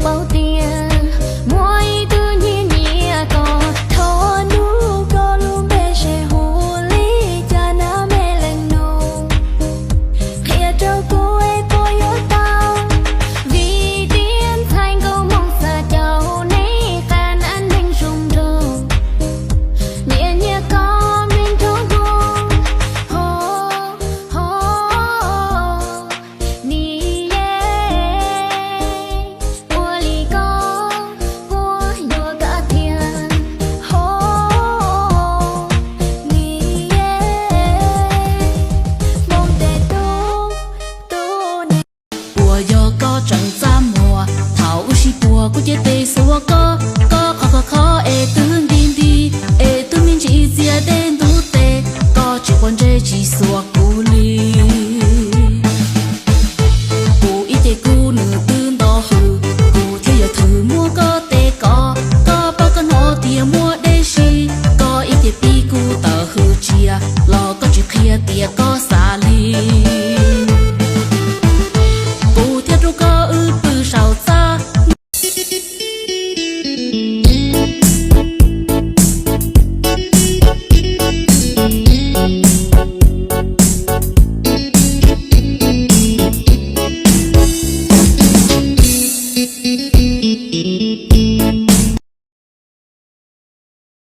Paub tias muaj ib tug nyiam nyiam koj, thaum hnub koj lub npe se hu li cas na me leej nus. Qhia rau kuv es puas yuav tau, vim tias ntxhais nkauj Hmoob xav caum neb qab neeg zoo nraug, nyiam nyiam koj me nraug npua. Ho, ho, ni ye, ua li koj puas yuav koj thiab? Ho, ni ye, Hmoob tes tub, tub ne. Puas yog koj tseem txaj muag? Thaum wb sib puag kuv cia tes xuas koj, koj qhov khov kho es twb nti nti, es twb me ntsis txias dej ntub tes, koj tsis quav ntsej tsis xuas kuv li. Kuv ib ce kub nws twb nto hws, kuv thiaj yuav thwm muab koj tes kov. Koj paub koj hnov tias muaj dej si, koj ib ce pib kuv tawm hws tsias los koj tsis qhia tias koj